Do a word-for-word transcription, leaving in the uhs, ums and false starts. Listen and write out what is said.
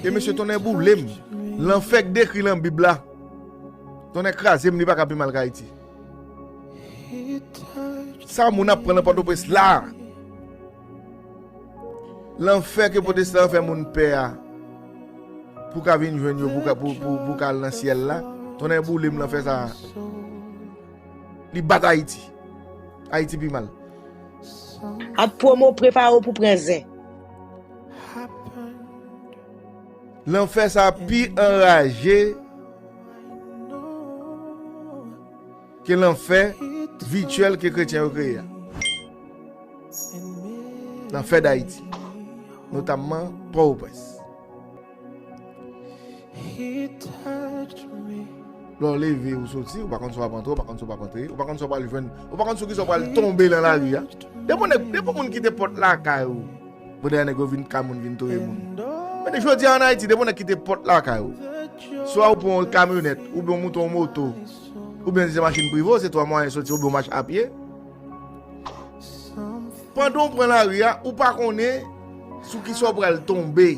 E mesye, tonnè boule m. Lanfè k dekri nan Bib la, tonnè kraze m, li pa ka pi mal k Ayiti. Sa moun ap pran nan Pòtoprens la, lanfè ke pwotestan an fè moun pè a, pou ka vin jwenn yo, pou ka, pou, pou, pou ka al nan syèl la, tonnè boule m, lanfè sa a, li bat Ayiti. Ayiti pi mal. Ap pwomo prepare w pou pran zen. Lanfè sa a pi anraje ke lanfè vityèl ke kretyen yo kreye a. Lanfè Dayiti, notamman Pòtoprens. Lè w leve, ou soti, ou pa konn sa w ap antre, ou pa konn sa w p ap antre, ou pa konn sa w pral jwenn, ou pa konn sou ki sa w pral tonbe nan lari a. Depi nèg, depi moun kite pòt lakay ou, pandan nèg yo vin ka moun vin touye moun. Men jodi a ann Ayiti, depi nèg kite pòt lakay ou, swa ou pran yon kamyonèt, oubyen ou moute yon moto, oubyen se machin prive, se twa mwayen soti, oubyen ou mache a pye. Pandan w pran lari a, ou pa konnen sou ki sa w pral tonbe.